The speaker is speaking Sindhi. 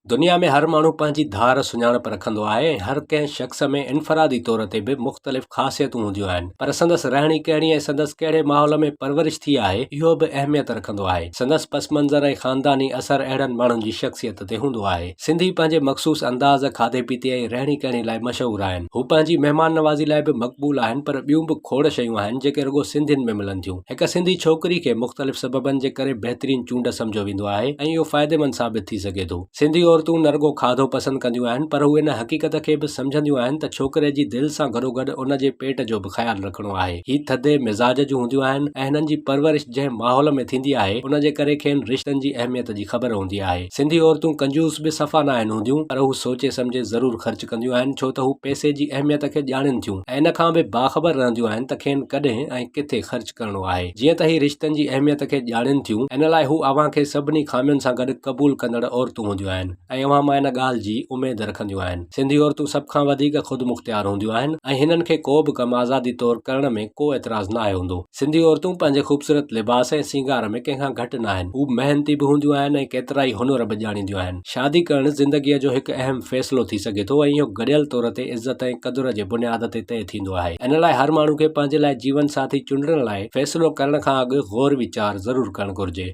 دنيا ۾ هر ماڻهو پنهنجي ڌار سڃاڻپ رکندو آهي ۽ هر ڪنهن شخص ۾ انفرادي طور تي به مختلف خاصيتون هونديون آهن پر سندس رهڻي ڪهڻي ۽ سندس ڪهڙي ماحول ۾ پرورش ٿي آهي اهو به اهميت رکندو آهي. سندس پس منظر ۽ خانداني اثر اهڙن ماڻهن جي شخصيت تي هوندو آهي. سنڌي پنهنجي مخصوص انداز، کاڌي پيتي ۽ رهڻي ڪهڻي لاء مشهور آهن. هو پنهنجي مهمان نوازي لاء به مقبول آهن پر ٻيون به کوڙ شيون آهن جيڪي رڳو سنڌين ۾ ملن ٿيون. هڪ سنڌي ڇوڪري کي مختلف سببن جي ڪري بهترين چونڊ سمجهيو ويندو آهي ۽ اهو فائديمند ثابت ٿي سگهي ٿو. سنڌي عورتون نه رڳو کاڌو پسند ڪنديون آهن پر هو ان حقيقت کي به سمجهنديون آهن ته ڇوڪري جي دل سان گڏوگڏ ان جي پيٽ جو به خيال رکڻو آهي. هي ٿڌي مزاج جون هونديون آهن ۽ هنن جي پرورش جنهن ماحول ۾ ٿيندي آهي ان جي ڪري کين رشتن جي اهميت جي خبر هوندي آهي. سنڌي عورتون ڪنجوس به صفا ناهن هونديون پر هو سوچي سمجهي ضرور خرچ ڪنديون آهن ڇو ته هو پئسي جي اهميت کي ڄاڻين ٿيون ۽ ان کان به باخبر رهنديون آهن ته کين ڪڏهن ۽ ڪٿي خرچ ڪرڻو آهي. جيئن ته هي رشتن جي اهميت کي ڄاڻين ٿيون ان لاء هو اوهان کي سڀني خامين سان گڏ قبول ڪندڙ عورتون هونديون آهن ۽ اوهان مان ان ڳالهه جي اميد رکنديون آهن. سنڌي عورتون سڀ کان وڌيڪ خودمختيار هونديون آهن ۽ هنن کي ڪو به ڪم آزادي طور ڪرڻ ۾ ڪو اعتراض ناهي هوندو. سنڌي عورتون پنهنجي خوبصورت لباس ۽ سينگار ۾ ڪنهن کان گهٽ ناهن. هو محنتي به هونديون آهن ۽ ڪيترائي هنر به ڄاڻينديون آهن. شادي ڪرڻ زندگيء جو هڪ اهم فيصلو ٿي سگهي ٿو ۽ اهو گڏيل طور تي عزت ۽ قدر جي بنياد تي طئي ٿيندو آهي. ان لاء هر ماڻهو کي پنهنجي لاء جيون ساٿي چونڊڻ لاء فيصلو ڪرڻ کان اڳ غور ويچار ضرور ڪرڻ گهرجي.